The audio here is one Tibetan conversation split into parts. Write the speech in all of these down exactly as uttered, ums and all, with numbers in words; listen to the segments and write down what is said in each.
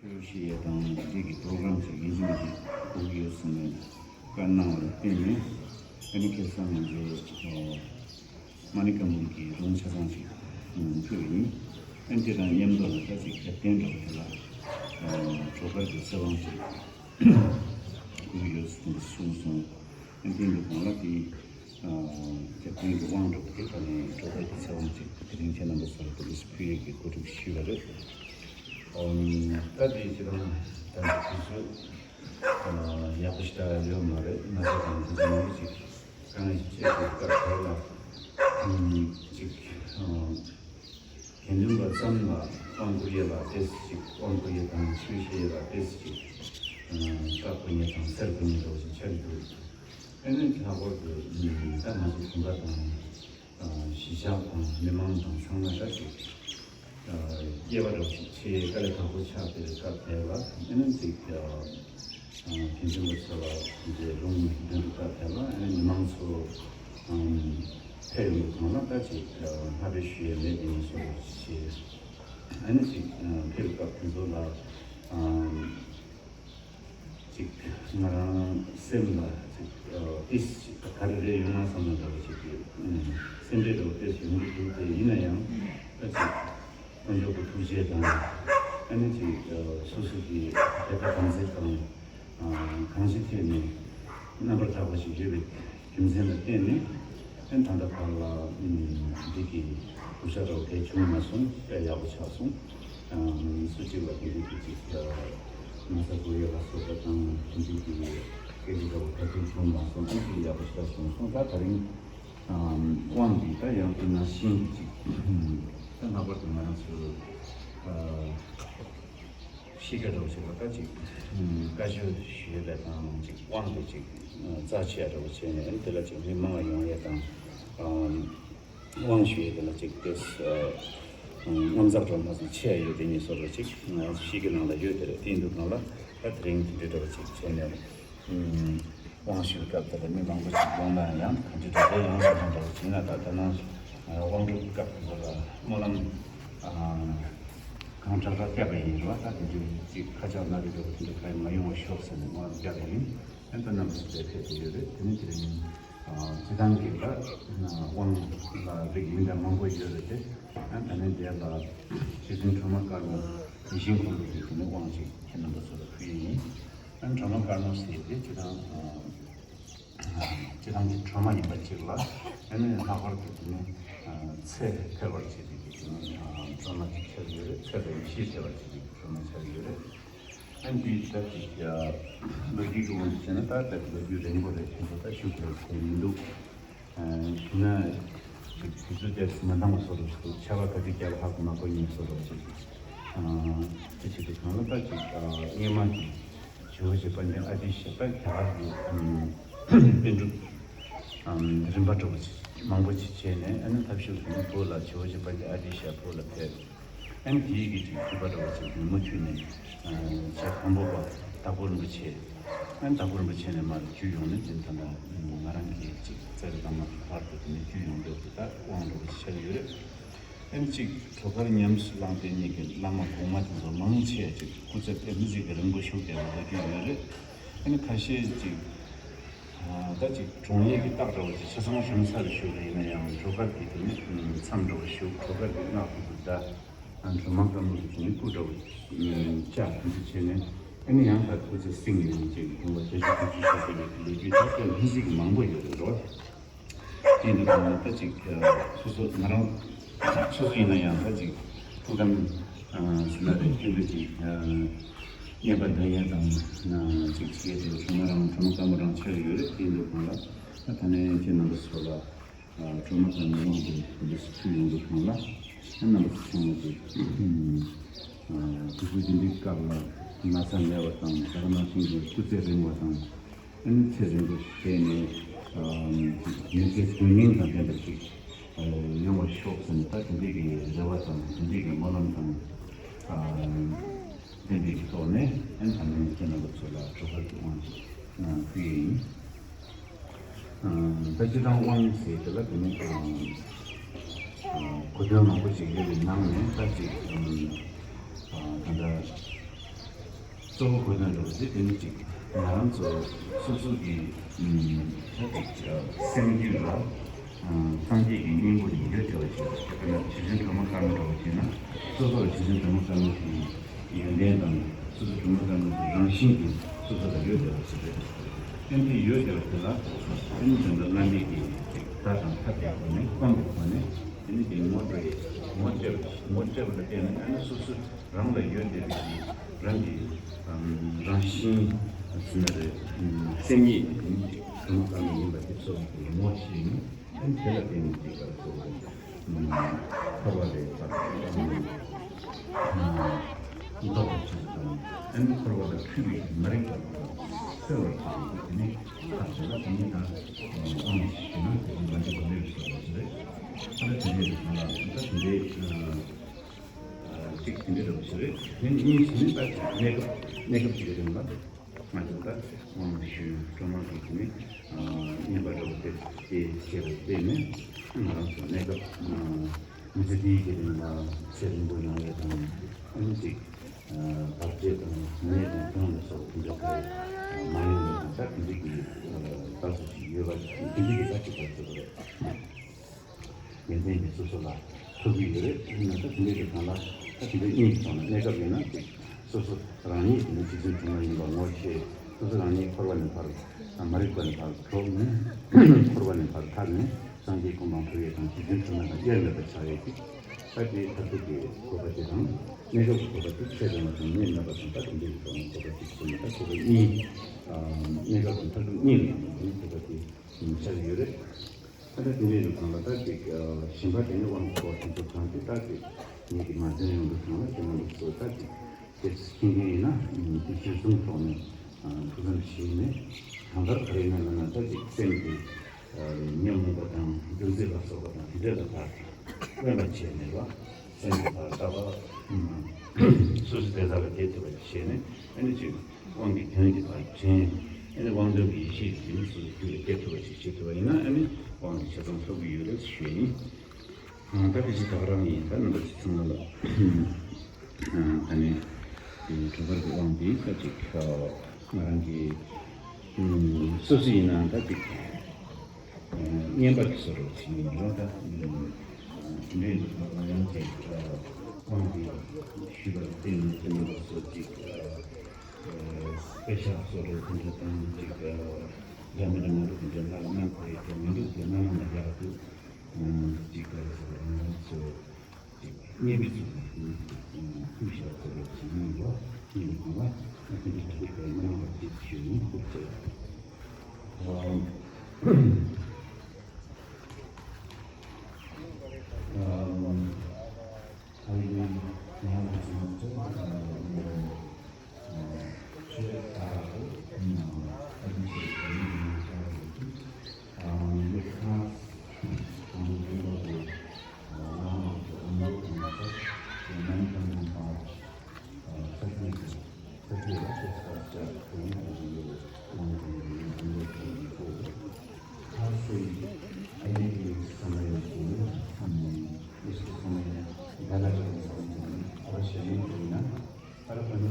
ཤེས་ཡ་དང་འདི་གི་པྲོ་གྲམ་ཅིག་ཡིན་གཅིག་མིན་གཅིག་དགོས་ཀྱི་ཡོད་གསུངས་ནས་བཀའ་གནང་བ་ལ་བརྟེན་ནས། ཨ་ནི་ཁ་སང་ང་ཚོ་མ་ཎི་བཀའ་འབུམ་གྱི་རོང་ཆ་ཚང་ཅིག་ཕུལ་བ་ཡིན། ཨ་ནི་དེ་དང་མཉམ་དུ་ལ་ད་ཅིག་རྒྱབ་རྟེན་འདྲ་བོ་དེ་ལ་གྲོ་ཁར་གྱི་ཚེ་དབང་ཅིག་དགོས་ཀྱི་ཡོད་གསུངས་སོང་། ཨ་ནི་དེ་འདུག་གང་ལ་དེ། རྒྱབ་རྟེན་གྱི་དབང་འགྲོ་བ་དེ་ད་ནི་གྲོ་ཁར་གྱི་ཚེ་དབང་ཅིག་དེ་རིང་ཁྱེད་རྣམ་པ་ཚོར་དེ་ལས་ཕུལ་ཡས་ཀྱི་གོ་སྒྲིག་ཞུས་པ་རེད། ད་དེ་ཁྱེད་རང་ད་དུས་ཚོད་ཡག་པོ་ཞིག་ད་ཡོད་མ་རེད། ང་ཚོ་དང་དུས་ཚོད་མང་པོ་ཅིག་དཀའ་ངལ་ཞིག་འཕྲད་དུས་སྐབས་དེ་ལ་ཅིག་དགེ་འདུན་པ་ཙམ་ལ་དབང་བསྐུར་ཡས་ལ་ཏོག་ཙམ་ཅིག་དབང་བསྐུར་ཡས་དང་ཆོས་བཤད་ཡས་ལ་ཏོག་ཙམ་ཅིག་བཀའ་བསྒོ་མཁན་དང་གསེར་བསྒོ་མཁན་འདྲ་བོ་ཞིག་ཆགས་ཀྱི་འདུག་ཨ་ནི་ལྷག་པར་དུ་ད་ང་ཚོ་དགོན་པ་དང་གཞིས་ཆགས་དང་མི་མང་དང་ཚང་མ་ད་ཅིག་དབྱེ་བ་འདྲ་བོ་ཞིག་ཕྱེ་དཀའ་ལས་ཁག་པོ་ཆགས་པའི་སྐབས་དེ་ལ་ཨ་ནི་ཅིག་དགེ་འདུན་པ་ཚོ་ལ་འདི་རུང་འདོན་དུ་སྐབས་དེ་ལ་ཨ་ནི་མི་མང་ཚོ་ཕེབས་ཡོང་དུས་ལ་ད་ཅིག་ལྷ་འབོད་ཞུ་ཡས་མེད་པའི་ངེས་སོ་ཞེས། ཨ་ནི་ཅིག་ཕེབས་སྐབས་དེ་ཚོ་ལ་ཅིག་ང་རང་སེམས་ལ་ཅིག་ཏིས་ཅིག་ག་རེ་རེ་ཡོང་ང་བསམ་ན་འདྲ་བ་ཅིག་གི་སེམས་ཁྲལ་འདྲ་བ་ཏིས་ཡོང་གི་འདུག་དེ་ཡིན་ན་ཡང་ད་ཅིག་དཀོན་མཆོག་གི་ཐུགས་རྗེ་དང་ཨ་ནི་ཅིག་སོ་སོ་གི་དད་པ་དམ་ཚིག་དང་གང་ཅིའི་ཐད་ནས་རྣམ་པར་དག་པ་ཞིག་ཡོད་པའི་རྒྱུ་མཚན་ལ་བརྟེན་ནས་ཨ་ནི་ད་ལྟ་བར་ལ་འདི་གི་གུས་ཞབས་འདྲ་བ་གལ་བྱུང་མ་སོང་། དཔེ་ཡག་པོ་ཆགས་སོང་། སུ་གཅིག་ལ་དེ་འདྲའི་དུས་ཚིགས་ན་ཚ་དགོས་ཡོད་ལ་སོགས་པ་དང་དེ་འདྲའི་གི་སྐད་ཆ་འདྲ་བོ་ག་ཚོད་བྱུང་མ་སོང་། ཨ་ཅིག་ཡག་པོ་ཞིག་ལ་བྱུང་སོང་། ད་ད་རིང་དབང་འདི་ད་ཡང་དེ་ནང་བཞིན་གྱི་ཅིག་ད་ལྷག་པར་དུ་ང་རང་ཚོ་ཤི་ཁ་འདྲ་བོ་ཞིག་ལ་ད་ཅིག་བཀའ་ཆོས་ཞུས་པ་དང་ཅིག་དབང་དེ་ཅིག་རྩ་ཆེ་འདྲ་བོ་བྱས་ནས་ཨ་ནི་དེ་ལ་ཅིག་མི་མང་ཡོང་ཡས་དང་། དབང་ཞུ་ཡས་དེ་ལ་ཅིག་དེ་དངངས་འཚབ་འགྲོ་མ་ཟིན་ཆེ་ཡོད་དེ་ཉིད་སོ་རོ་ཅིག་ང་ཤི་གི་ནང་ལ་ཡོད་དེ་རེད། དེ་འདུག་གང་ལ་ད་དེ་རིང་དེ་འདྲ་འདྲ་བ་ཅིག་བྱས་ནས་དབང་ཞུ་སྐབས་དེ་ལ་མི་མང་པོ་ཞིག་ཡོང་ན་ཡང་གང་ཅི་འདྲ་འདྲ་ཡོང་བསམ་འདྲ་བ་ཅིག་ན་ད་ད་ནང་དབང་སྒྲུབ་སྐབས་དེ་ཚོ་ལ་སྨོན་ལམ་གང་དྲག་དྲག་བཏབ་པ་ཡིན་རོ། ད་དེ་འདྲ་ཅིག་ཁ་ཆག་སྣ་རེ་འདྲ་བ་དེ་འདྲ་གང་ཡང་མ་ཡོང་བ་ཤོག་ཟེར་ནས་སྨོན་ལམ་བཏབ་པ་ཡིན། ཨ་ནི་ད་རྣམ་པ་ཚོ་དེ་ཕེབས་ཀྱི་ཡོད་རེད། དེ་ནི་དེ་རིང་སྤྱི་བཏང་གི་ད་དབང་ལ་རིགས་མི་འདྲ་མང་པོ་ཡོད་རེད་དེ། ཨ་ནི་ད་ནི་དེ་ལ་རྗེ་བཙུན་སྒྲོལ་མ་དཀར་མོ་ཡིད་བཞིན་མགོན་པོ་གི་དེ་ནི་དབང་ཅིག་ཁྱེད་རྣམ་པ་ཚོ་ལ་ཕུལ་ཡས་ཡིན། ཨ་ནི་སྒྲོལ་མ་དཀར་མོ་ཟེར་དེ་སྤྱི་བཏང་སྤྱི་བཏང་གི་སྒྲོལ་མ་ཡིན་པ་ཅིག་ལ། ཨ་ནི་ལྷག་པར་དུ་དེ་ནི་ཚེ་འཕེལ་བར་བྱེད་པའི་དེ་ནི་སྒྲོལ་མ་ཅིག་ཆགས་ཡོད་རེད། ཚེ་དང་ཡེ་ཤེས་འཕེལ་བར་བྱེད་པའི་སྒྲོལ་མ་ཆགས་ཡོད་རེད། ཨ་འདི་ལྟ་ཅིག་ལོ་རྒྱུས་ཀྱི་དབང་དུ་བྱས་ན་ད་ལྟ་ལོ་རྒྱུས་རིང་པོ་རེད། དེ་ཚོ་ད་ཞུ་དགོས་དེ་མི་འདུག་ཞུ་ན་ཅིག་དུས་ཚོད་དེ་མ་འདང་བ་བཟོ་འདྲ་ཞིག་འདུག་ཆར་པ་ག་དུས་བརྒྱབ་ཧ་གོ་མ་གོ་ཡིན་བཟོ་འདྲ་ཞིག་དེ་བྱེད་དུས་གང་ལ་ད་ཅིག་སྔས་མ་གི་ཇོ་བོ་རྗེ་དཔལ་ལྡན་ཨ་ཏི་ཤ་ད་རྒྱ་གར་གྱི་པཎ་གྲུབ་རིམ་པ་འདྲ་བོ་ཞིག་མང་པོ་ཞིག་བྱས་ནས། ཨ་ནི་ཐབས་ཤེས་ཀྱིས་བོད་ལ་ཇོ་བོ་རྗེ་དཔལ་ལྡན་ཨ་ཏི་ཤ་བོད་ལ་ཕེབས། ཨ་ནི་དེའི་གི་ཅིག་ཐུགས་པ་འདྲ་བོ་ཅིག་མུ་མཐུད་ནས་ཇ་ཁམ་བུ་པ་དྭགས་པོ་རིན་པོ་ཆེ། ཨ་ནི་དྭགས་པོ་རིན་པོ་ཆེ་ནས་མར་བརྒྱུད་ཡོང་ནས་དེ་ད་ལྟ་ང་རང་གི་ཅིག་རྩ་རི་ཀ་མ་གི་བར་དུ་དེ་ནས་བརྒྱུད་ཡོང་འདོད་དེ་ད་དབང་འདྲ་བོ་ཅིག་ཆགས་ཡོད་རེད། ཨ་ནི་ཅིག་གྲོ་ཁར་ཉམས་སུ་བླངས་པའི་ཉིད་ཀྱི་བླ་མ་གོང་མ་དེ་ཚོ་མང་ཆེ་ཅིག་སྐུ་ཚེ་དཔེ་མི་སྲིད་ཀྱི་རིང་པོ་བཞུགས་བསྡད་པ་ལོ་རྒྱུས་ཡོད་རེད། ཨ་ནི་ཁ་ཤས་ཅིག་ད་ཅིག་གྲོང་ཡིག་གི་རྟགས་འདྲ་བོ་ཅིག་ཆ་ཚང་གཞུང་ས་རུ་བཞུགས་པ་ཡིན་ན་ཡང་གྲོ་ཁར་གྱི་དེ་ནི་མཚམས་འདྲ་བོ་བཞུགས། གྲོ་ཁར་གྱི་སྔགས་དེ་ཚོ་བཟླ། སྒྲོལ་མ་དཀར་མོ་གི་དེ་ནི་སྐུ་འདྲ་བོ་བཅག་དེ་ཚོ་བྱས་ནས། ཨ་ནི་ཡང་ད་སྐུ་ཚེ་སྲིང་ནས་ཅིག་དགོངས་པ་བརྒྱད་ཅུ་དགུ་བཅུ་ཞེས་པའི་ལོ་རྒྱུས་ད་དཔེ་ལྷུན་གཟིགས་ཀྱི་མང་པོ་ཡོད་རེད་རོ། དེ་འདྲ་དང་ད་ཅིག་སོ་སོ་ང་རང་སོ་སོ་ཡིན་ན་ཡང་ད་ཅིག་ཐུགས་དམ་ཟིན་ན་རེ་སྐྱོན་དུ་ཅིག་བསྙེན་པ་འདོན་ཡས་དང་ཅིག་བྱེད་དེ་སྒྲོལ་མ་རང་སྒྲོལ་མ་དཀར་མོ་རང་ཆགས་ཡོད་རེད། དེ་འདྲ་དང་ལ་ད་ནས་ཁྱེད་རྣམ་པ་ཚོ་ལ་སྒྲོལ་མ་དཀར་མོ་དབང་དུ་འདི་སུ་ཐུགས་ཡོང་དུ་གང་ལ་རྣམ་པ་ཚོ་ཚང་མ་ཅིག་དུས་ཚོད་འདི་འདྲའི་སྐབས་ལ་ན་ཚ་མེད་པ་དང་། ད་ག་ནང་བཞིན་གྱི་སྐུ་ཚེ་རིང་བ་དང་། ཨ་ནི་ཚེ་རིང་པོ་ཞིག་བྱས་ནས་མི་ཚེ་དོན་སྙིང་དང་ལྡན་པ་ཞིག་ཡོང་བར་ཤོག་ཟེར་ནས་ད་དེ་འདྲའི་གི་རེ་བ་དང་དེ་འདྲའི་གི་སྨོན་ལམ་དང་ལྡན་པའི་གི་ཐོག་ནས་ཨ་ནི་ད་ནི་ཁྱེད་རྣམ་པ་ཚོ་ལ་གྲོ་ཁར་གྱི་དབང་ཅིག་ཕུལ་ཡས་ཡིན། ད་སྤྱི་བཏང་དབང་ཟེར་དེ་ལ་དེ་ནི་གོ་དོན་མང་པོ་ཞིག་ཡོད་པའི་ནང་ནས་ད་ཅིག་ད་ལྟ། གཙོ་བོ་དགོས་དོན་འདྲ་བོ་དེ་དེ་ནི་གཅིག་ང་རང་ཚོ་སོ་སོ་གི་ཧྲ་ཅིག་སེམས་རྒྱུད་ལ་སངས་རྒྱས་ཀྱི་སྙིང་པོ་ཡིན་ཡོད་བདེ་བ་ཞིག་དཔེར་ན་རྗེ་བཙུན་སྒྲོལ་མ་དཀར་མོ་འདྲ་བོ་བྱས་ན་སོ་སོ་ལ་རྗེ་བཙུན་སྒྲོལ་མ་དཀར་མོ་གི་ཡོན་ཏན་དང་སོ་སོ་སྒྲོལ་མ་དཀར་མོ་གི་རང་བཞིན་གྱི་སོ་སོ་ལ་ཡོད་བདེ་བ་ཞིག་རེད། ཨེ་འདི་ཡོད་བདེ་བ་དེ་ལ་ཨེ་འདི་འདི་བླ་མེད་ཀྱི་བརྡ་དང་ཐབས་ཀྱི་སྒོ་ནས་དབང་གི་སྒོ་ནས་ཨེ་འདི་ངོ་སྤྲོད་ངོ་སྤྲད་ངོ་སྤྲད་པ་ལ་བརྟེན་ནས་ཨེ་འདི་སོ་སོ། རང་ལ་ཡོད་བསྡད་པའི་རང་གི་རང་བཞིན་ཟེར་ན་རེད། སེམས་ཉིད་ནི་དེ་ནི་ཅིག་སྒྲོལ་མ་དཀར་མོ་ཡིན་པ་དེ་ཚོ་ངོ་ཤེས་ནས་ཨ་ནི་དེ་ལ་བརྟེན་ནས་ཅིག་ག་ཚོ་འཁོར་བ་ལས་ཐར་ལྡོག་པར་བྱེད་དང་ཨ་ནི་འཁོར་བ་ལ་འཁྲུལ་བའི་མ་རིག་པ་དང་སེལ་བར་བྱེད་དེ་ནི་ཐར་བྱེད་ལ་དེ་ནི་ད་དབང་ཞེས་ན་དེ་ནི་མ་འཇིག་པ་མེད་པའི་ཚོགས་པ་ཞིག་རེད། ཨ་ནི་དེ་འདྲའི་ལུགས་ལ་ད་དེ་འདྲའི། གཅིག་དེ་འདྲ་འདྲ་པོ་ཞིག་རེད། དེ་ནི་གཉིས་ཞིག་ནི་ད་གནས་སྐབས་གནས་སྐབས་ཀྱི་རིང་ལ་ང་ཚོ་ད་དབང་ཞུས་སྒྲོལ་མ་གི་དེ་ནི་བསྙེན་པ་འདྲ་པོ་དེ་དེ་བྱས་པ་བརྟེན་ནས་ང་རང་ཚོ་གནས་སྐབས་མི་ཚེ་འདིའི་གི་རིང་ལ་ཚེ་རིང་པོ་ཡོང་ཡས་དང་ཨ་ནི་ཅིག་བར་ཆད་དང་ནད་དང་གདོན་ལ་སོགས་དེ་འདྲ་ག་མ་ཡོང་ཡས་དང་ད་དེ་འདྲ་གི་རྟགས་སུ་ཞིག་ཡོད་པ་དེ་འདྲ་གི་ད་ཅིག་ད་ཅིག་རེད། ཡོན་ཏན་གྱི་སོ་སོ་ལ་ཐུག་གི་ཡོད་རེད། ཡིན་ན་ད་དེ་འདྲའི་གི་སྒང་ལ་ད་དེ་འདྲའི་གཉིས་ཀྱི་ཐོག་ནས་གནས་སྐབས་ཡིན་ན་ཅིག་སོ་སོ་རང་ཉིད་དེ་ནི་རྗེ་བཙུན་སྒྲོལ་མ་ཡིན་པ་ངོ་ཤེས། སོ་སོ་རང་ཉིད་འཁོར་བ་ནས་ཕར་མ་རིག་པ་ནས་ཕར་གྲོལ་ནས་འཁོར་བ་ནས་ཕར་ཐར་ནས་སངས་རྒྱས་གོ་འཕང་ཐོབ་ཡས་དང་རྗེ་བཙུན་སྒྲོལ་མ་དང་དབྱེར་མེད་པར་ཆགས་ཡས་ཅིག་ད་དེའི་མཐར་ཐུག་གི་གོ་སྐབས་དེ་དང་གནས་སྐབས་ཀྱི་གོ་སྐབས་དེ་ཚད་ལྡན་པ་དང་ནད་མེད་པ་དང་ད་དེ་འདྲའི་གི་ཐོག་ནས་གོ་སྐབས་ཅིག་བཟུང་ནས་ད་གོ་སྐབས་གཉིས་གནས་སྐབས་དང་མཐར་ཐུག་གཉིས་ལ་ཡང་དེ་ནི་གོ་སྐབས་དེ་ཆགས་ཀྱི་ཡོད་རེད། ད་ལྟ་དེ་འདྲའི་རིགས་གང་ལ་ལྟ་ཅིག་གཞན་པ་དེ་ནི་དབང་གི་སྐོར་དེ་ཚོ་གང་དེ་ལྟ་ཅིག་ངེད་ཀྱི་མ་འདོན་ཡོང་དུས་གང་ལ་དེ་མ་ལུགས་སུ་ལྟ་ཅིག་དེ་ཤེས་མཁན་ཡིན་ན་དེ་གཞིར་བཟུང་ཐོག་ནས་ཐུགས་བསམ་བཞེས་ནས་གང་ལྟར་ག་རེ་ཡིན་ན་ལབ་ན་ལྟ་ཅིག་སེམས་ཀྱི་ཉོན་མོངས་པ་དང་རྒྱུ་འཛིན་ལ་སོགས་པ་དང་དེ་འདྲ་ལ་བརྟག་དབེན་པ་བྱས་ནས་ལ། སེམས་ཀྱི་བར་ལྟ་བ། སོ་སོ་དེ་ལྟར་བསྡད་ཐུབ་པ་ཞིག་བྱས་ནས་ཨ་ནི་ཅིག་དབང་གི་དོན་གྱི་བར་དྲན། ཨ་ནི་དབང་དོན་གྱི་ཡེ་ཤེས་ཀྱི་དེ་ནི་སོ་སོ་རྒྱུད་ལ་སྐྱེ་ཐུབ་པ་ཞིག་བྱེད་ཐུབ་པ་ཡིན་ན་ཨ་ནི་དབང་གི་ཆ་ཚང་ཐོབ་ཀྱི་ཡོད་རེད་ཞུ་ཡིན། ད་ག་ཅིག་ད་ག་རང་ཡིན་ད་རྣམ་པ་ཚོ་ཚང་མ་ལ་ཨ་ནི་གྲོལ་བར་གྱི་དབང་དེ་ད་ཅིག་ང་རང་གི་སོ་སོ་ཡིན་ན་ད་ཅིག་བསྙེན་པ་གི་བཟོ་འདྲ་བྱེད་ཀྱི་ཡིན་རོགས་ད། དེ་འདྲའི་འདུག་ད་ཡང་ཅིག་དབང་གི་ཞུས་པར་བརྟེན་ནས་དེ་མ་ལ་སོགས་ཅིག་དཔེ་ཆ་བཟོ་འདྲ་དེ་འདྲ་དང་ཅིག་འདྲ་མི་འདྲ་མང་པོ་དེ་འདྲ་ལ་གནང་དགོས་ཡོད་དེ་མི་འདུག་དེ་གནང་ན་ཡག་འདུག་ཅིག་འདྲ་ཟེར་བ་ཡང་ཚོ། བསྙེན་པའི་ཚུལ་དང་ཕུལ་བྱ་ཚུལ་ལ་ཇི་སྙེད་ཡོད་པ་བསྙེན་པའི་གོང་ལ་ཨ་ཏི་ཏི་ཏི་ཏི་ཀའི་མི་སྣང་བ་ཅིག་ཞུས་ནས་ཐུགས་རྗེ་ཆེ། अवश्य नहीं होना। पर अपन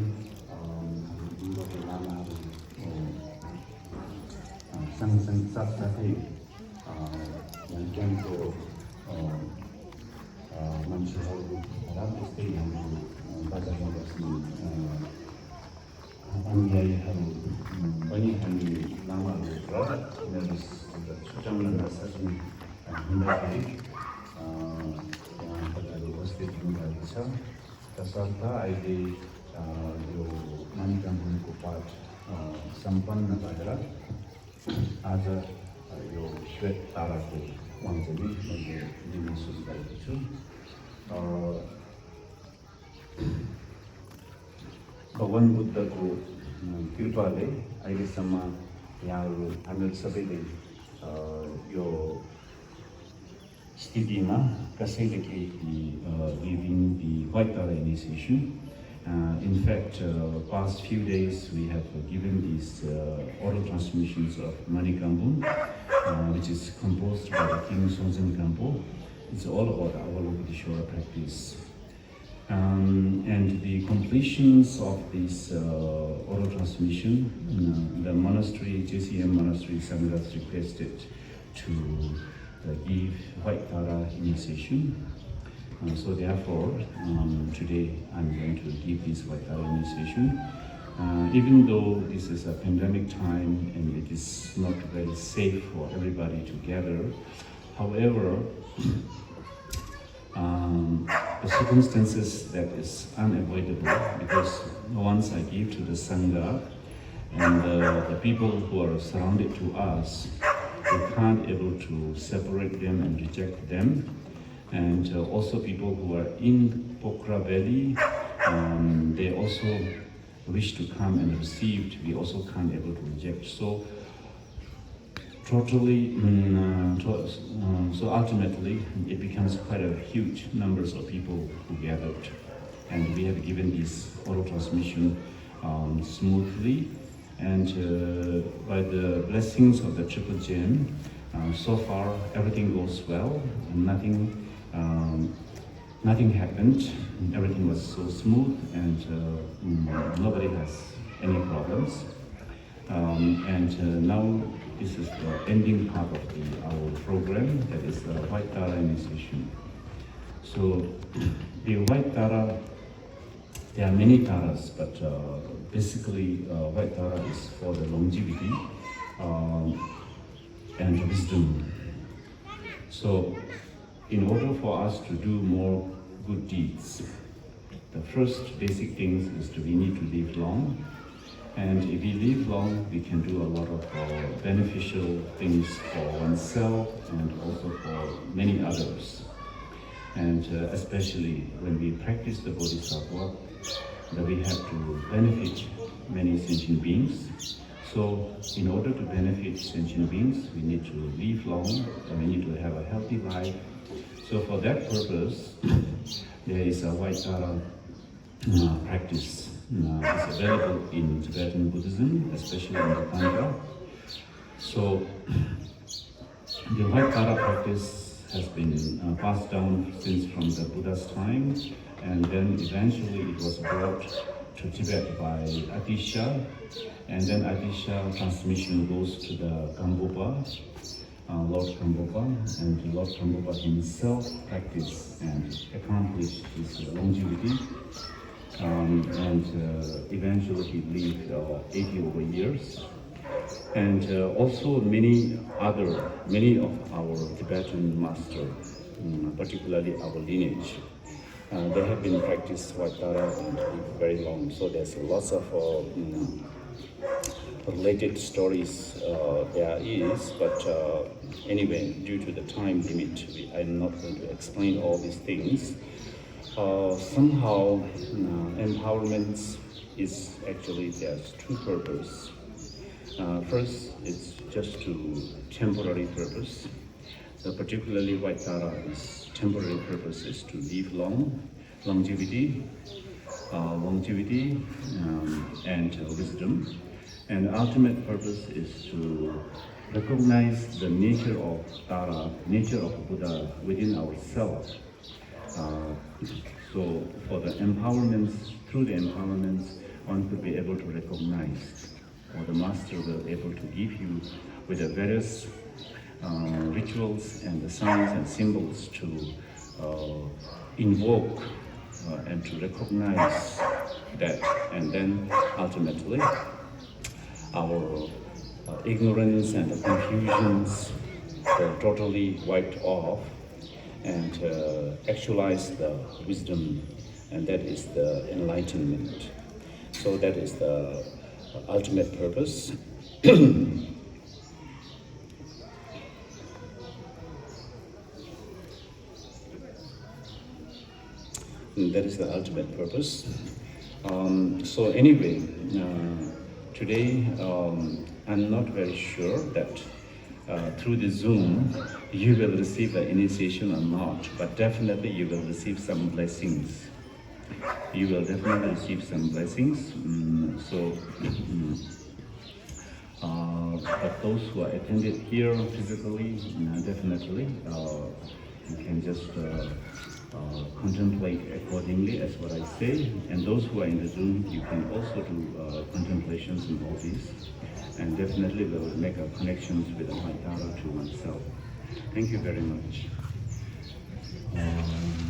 संग संग सब साथी, अ, उनके हमको, अ, अ, मंच और रात स्त्री हम, अ, बाजार में बस, अ, अनुयायीहरू, अ, पनि हामी लामाहरू र उनीहरू स-, छुट्याउन नसक्ने, अ, हुँदाखेरि, अ, यहाँ तपाईँहरू उपस्थित हुनुभएको छ। तसर्थ अहिले, अ, यो मानिकामनको पाठ, अ, सम्पन्न भएर आज, अ, यो श्वेत ताराको वाङ चाहिँ नि मैले दिन सोचिरहेको छु। अ, भगवान बुद्धको, अ, कृपाले अहिलेसम्म यहाँहरू हामीहरू सबैले, अ, यो स्थितिमा कसैले केही, uh, giving the White Tara initiation. Uh, in fact, uh, past few days we have given these, uh, oral transmissions of Mani Kambu, uh, which is composed by the King Songtsen Gampo. It's all about Avalokiteshvara practice. Um, and the completions of this uh, oral transmission, uh, the monastery, J C M monastery Sangha has requested to uh, give White Tara initiation. Uh, so therefore, um, today I'm going to give this White Tara initiation. Uh, even though this is a pandemic time and it is not very safe for everybody to gather, however, um, the circumstances that is unavoidable, because once I give to the Sangha and uh, the people who are surrounded to us, we can't able to separate them and reject them. And uh, also people who are in Pokhara Valley, um, they also wish to come and received, we also can't able to reject. So totally, mm, uh, to, um, so ultimately, it becomes quite a huge numbers of people who gathered, and we have given this oral transmission um, smoothly, and uh, by the blessings of the Triple Gem, uh, so far everything goes well, and nothing, um, nothing happened. Everything was so smooth, and uh, mm, nobody has any problems. Um, and uh, now this is the ending part of the, our program, that is the White Tara initiation. So the White Tara, there are many Taras, but uh, basically uh, White Tara is for the longevity um, and wisdom. So in order for us to do more good deeds, the first basic things is to, we need to live long. And if we live long, we can do a lot of uh, beneficial things for oneself and also for many others. And uh, especially when we practice the Bodhisattva, that we have to benefit many sentient beings. So, in order to benefit sentient beings, we need to live long and we need to have a healthy life. So, for that purpose, there is a White Tara uh, practice uh, is available in Tibetan Buddhism, especially in the Tantra. So, the White Tara practice has been uh, passed down since from the Buddha's time, and then eventually it was brought to Tibet by Atisha, and then Atisha transmission goes to the Gampopa, uh, Lord Gampopa, and Lord Gampopa himself practiced and accomplished this longevity. Um, and uh, eventually he lived uh, eighty over years. And uh, also many other, many of our Tibetan master, mm, particularly our lineage, uh, they have been practiced Vaitara and live very long. So there's lots of uh, mm, related stories uh, there is, but uh, anyway, due to the time limit, we, I'm not going to explain all these things. Uh, somehow, uh, empowerment is actually, there's two purpose. Uh, first, it's just to temporary purpose. So particularly Vaitara is temporary purpose is to live long, longevity, uh, longevity um, and wisdom. And the ultimate purpose is to recognize the nature of Tara, nature of Buddha within ourselves. Uh, so for the empowerments, through the empowerments, one could be able to recognize, or the master will able to give you with the various uh, rituals and the signs and symbols to uh, invoke uh, and to recognize that, and then ultimately our uh, ignorance and the confusions will totally wiped off and uh, actualize the wisdom, and that is the enlightenment. So that is the ultimate purpose. That is the ultimate purpose. Um, so anyway, uh, today um, I'm not very sure that uh, through the Zoom you will receive the initiation or not, but definitely you will receive some blessings. You will definitely receive some blessings. Mm, so. Uh, but those who are attended here physically, uh, definitely, uh, you can just uh, Uh, contemplate accordingly, as what I say. And those who are in the Zoom, you can also do uh, contemplations in all these. And definitely we'll make our connections with the Maitara to oneself. Thank you very much. Um,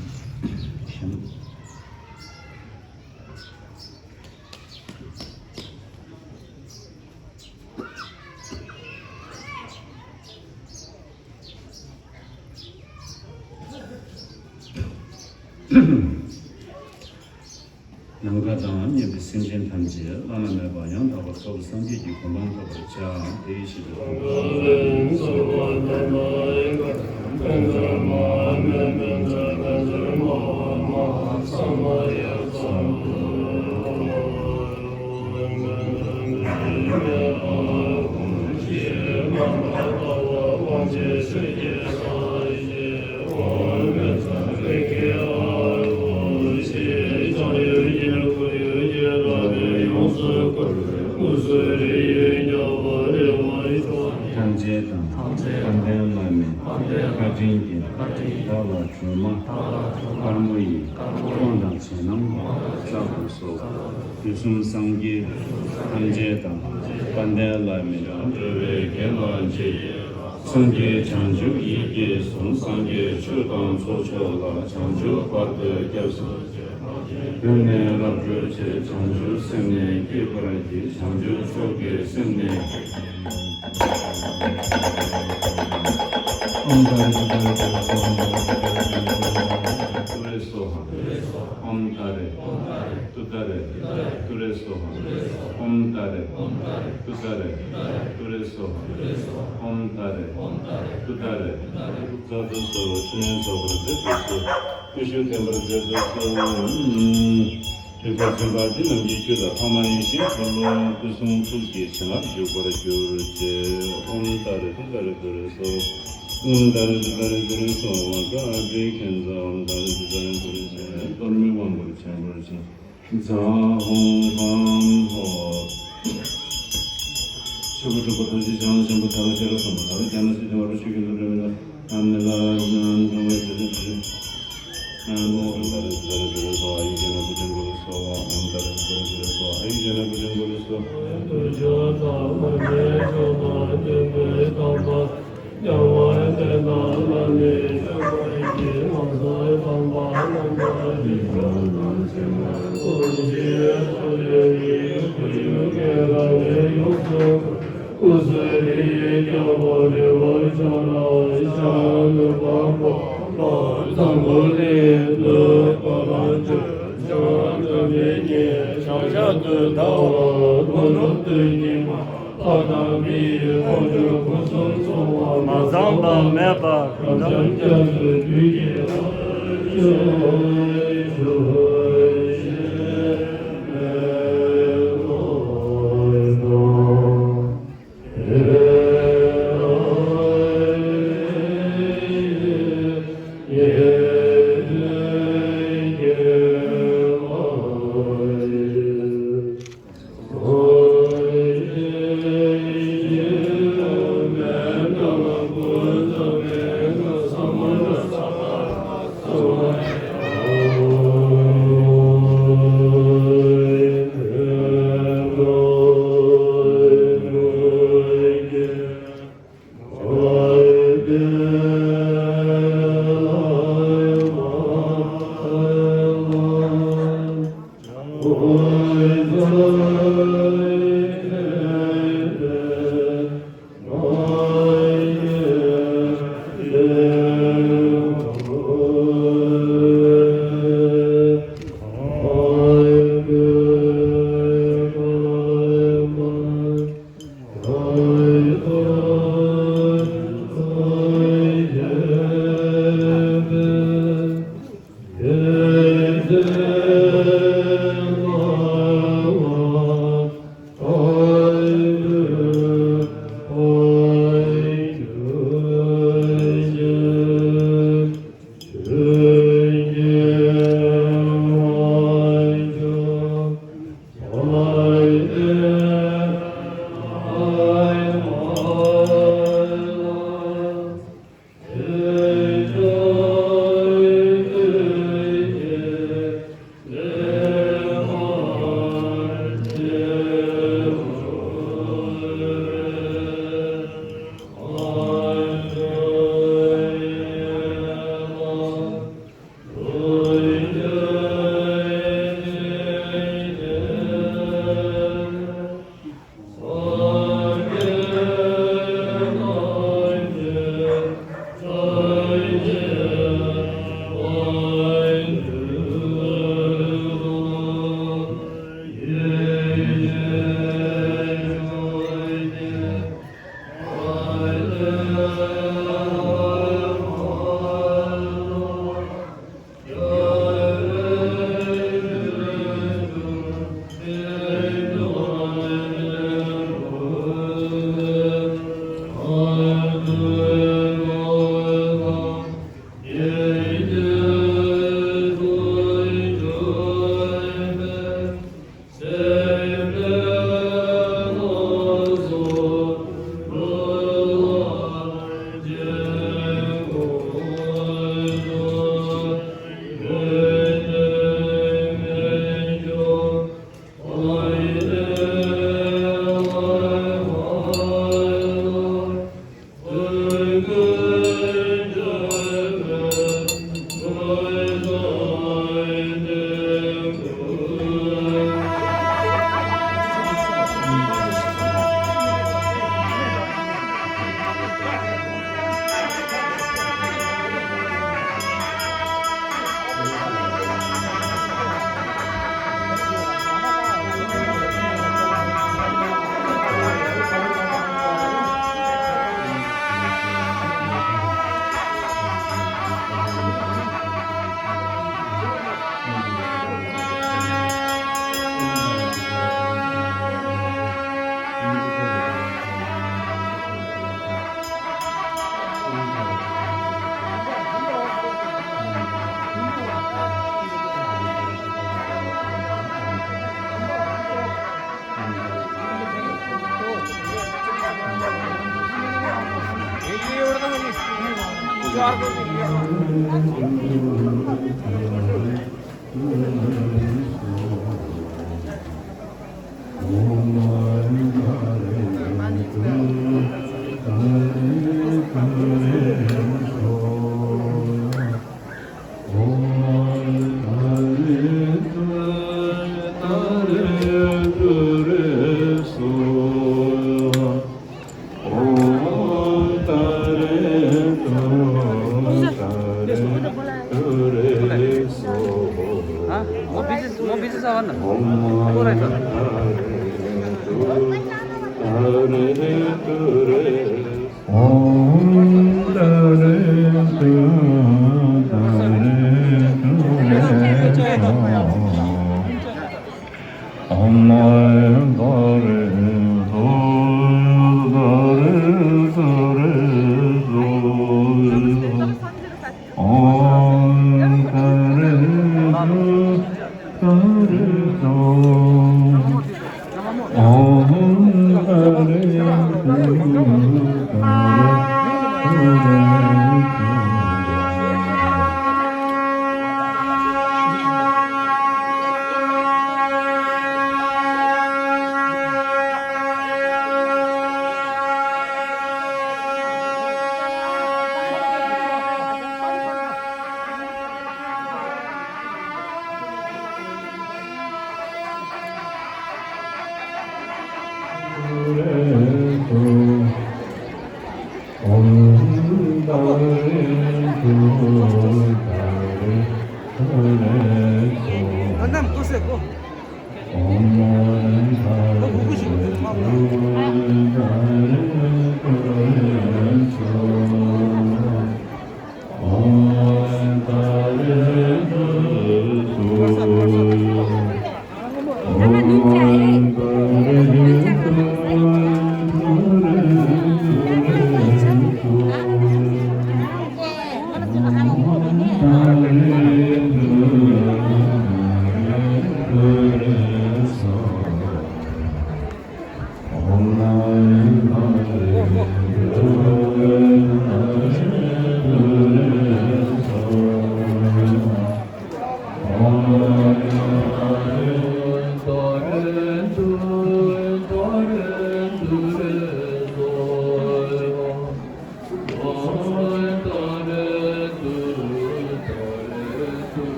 ནམ་མཁའ་དང་མཉམ་པའི་སེམས་ཅན་ཐམས་ཅད་བླ་ན་མེད་པ་ཡང་དག་པར་རྫོགས་པའི་སངས་རྒྱས་ཀྱི་གོ་འཕང་ཐོབ་པར་བྱ། དེ་ཡི་ཕྱིར་དུ། ཐམས་ཅད་དང་དཔལ་ལྡན་བླ་མའི་བཀའ་དྲིན་གྱིས། བདག་ལ་སྒྲོལ་མ་དཀར་མོ་ཡི། དབང་དང་རྗེས་གནང་བསྩལ་དུ་གསོལ། དུས་གསུམ་སངས་རྒྱས་ཐམས་ཅད་དང་། དཔལ་ལྡན་བླ་མའི་ཡང་འགྲོ་བའི་དགེ་ལ་རྗེས། སངས་རྒྱས་བྱང་ཆུབ་ཡིད་ཀྱིས་བཟུང་། སངས་རྒྱས་ཆོས་དང་ཚོགས་མཆོག་ལ། བྱང་ཆུབ་བར་དུ་སྐྱབས་སུ་མཆི། ལུས་ནི་རབ་སྒྲོལ་ཕྱིར། བྱང་ཆུབ་སེམས་ནི་བསྐྱེད་པར་བགྱི། བྱང་ཆུབ་མཆོག་གི་སེམས་ནི། ཨོཾ་ཏཱ་རེ་ཏུཏྟཱ་རེ་ཏུ་རེ་སྭཱ་ཧཱ། ཨོཾ་ཏཱ་རེ་ཏུཏྟཱ་རེ་ཏུ་རེ་སྭཱ་ཧཱ། ཨོཾ་ཏཱ་རེ་ཏུཏྟཱ་རེ་ཏུ་རེ་སྭཱ་ཧཱ། ཨོཾ་ཏཱ་རེ་ཏུཏྟཱ་རེ། ཚར་དུ་གསོལ། ཕྱི་ནས་ཚོགས་པར་མཛད་དུ་གསོལ། ཀུ་ཤུ་འཐེན་པར་མཛད་དུ་གསོལ། རིག་པ་མཚན་དཔལ་གྱི་ནམ་མཁའི་ཁྱོན་ལ། ཐོག་མ་ཡེ་ཤེས་འཁོར་ལོ་སྐུ་གསུང་ཐུགས་ཀྱི་བྱིན་རླབས་ཞུགས་པར་གྱུར་ཅིག་ཨོཾ་ཏཱ་རེ་ཏུཏྟཱ་རེ་ཏུ་རེ་སྭཱ་ཧཱ། ཨོཾ་ཏཱ་རེ་ཏུཏྟཱ་རེ་ཏུ་རེ་སྭཱ་ཧཱ། ཨོཾ་ཏཱ་རེ་ཏུཏྟཱ་རེ་ཏུ་རེ་སྭཱ་ཧཱ། གཏོར་མའི་དབང་བསྐུར་བྱིན་འབུལ་ཞིང་། ཛཿཧཱུྃ་ཧཾ་ཧོཿ། ཆོས་སྐུ་སྤྲུལ་པ་རྡོ་རྗེ་འཆང་ཆེན་པོ་དྷ་རུ་ཤ་ར་ཟམ་པ་དྷ་རུ་ཛྙཱ་ན་སིདྡྷི་ཝ་ར་ཤཱཀྱ་ཐུབ་པྲ་མི་ཏྲ་ཨ་མི་ལ་ཛྙཱ་ན་ཐང་ཝེ་ཏི་ཏི་ཏི། ཨོཾ་ཏཱ་རེ་ཏུཏྟཱ་རེ་ཏུ་རེ་སྭཱ་ཧཱ། ཨ་ཡུ་ཇ་ན་བྷུ་ཏི་གུ་རུ་སྭཱ་ཧཱ། ཨོཾ་ཏཱ་རེ་ཏུཏྟཱ་རེ་ཏུ་རེ་སྭཱ་ཧཱ། ཨ་ཡུ་ཇ་ན་བྷུ་ཏི་གུ་རུ་སྭཱ་ཧཱ། མ་ཚང་བ་མེད་པ། हाँ, वो बिजी, वो बिजी सा वाला। वो रहता।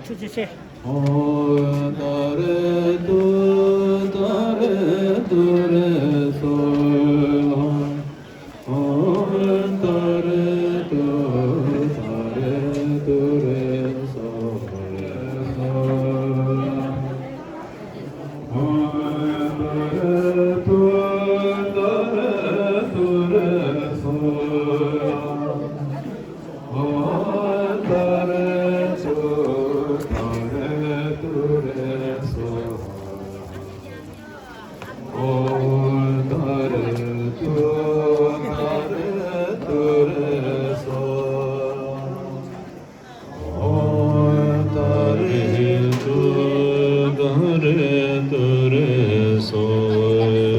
ཐུགས་རྗེ་ཆེ། ཨོ་ཏཱ་རེ་ཏུ་ཏཱ་རེ་ཏུ་རེ་སྭཱ་ཧཱ། ཨོ་ཏཱ་རེ་ཏུ་ཏཱ་རེ་ཏུ་རེ་སྭཱ་ཧཱ། ཨོ་ཏཱ་རེ་ཏུ་ཏཱ་རེ་ཏུ་རེ་སྭཱ་ཧཱ། ཨོ་ཏཱ་རེ་ཏུ་ཏཱ་རེ་ཏུ་རེ་སྭཱ་ཧཱ། ཨོ་ཏཱ་རེ་ཏུ་ཏཱ་རེ་ཏུ་རེ་སྭཱ་ཧཱ། ཨོ་ཏཱ་རེ་ཏུ་ཏཱ་རེ་ཏུ་རེ་སྭཱ་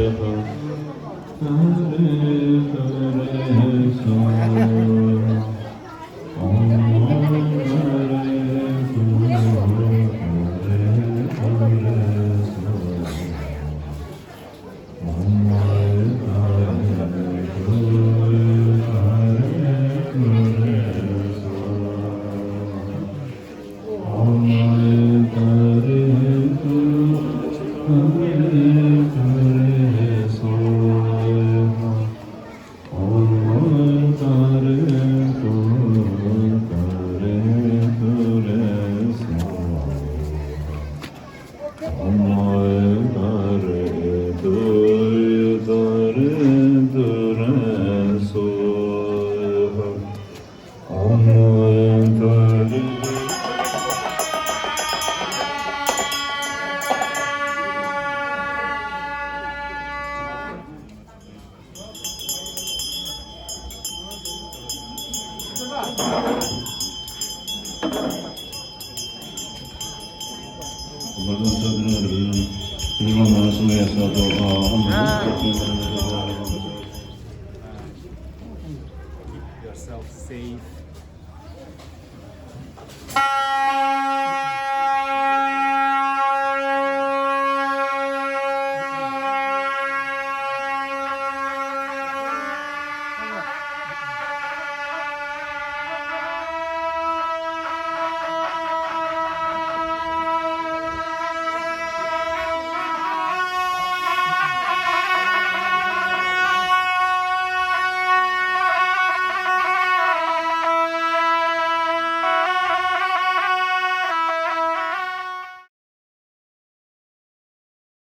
ཧཱ། ཏཱ་རེ་ཏུ་རེ་སྭཱ་ཧཱ། ཨོཾ་ཏཱ་རེ་ཏུ་ཏཱ་རེ་ཏུ་རེ་སྭཱ་ཧཱ། ཨོཾ་ཏཱ་རེ་ཏུ་ཏཱ་རེ་ཏུ་རེ་སྭཱ་ཧཱ། ཨོཾ་ཏཱ་རེ།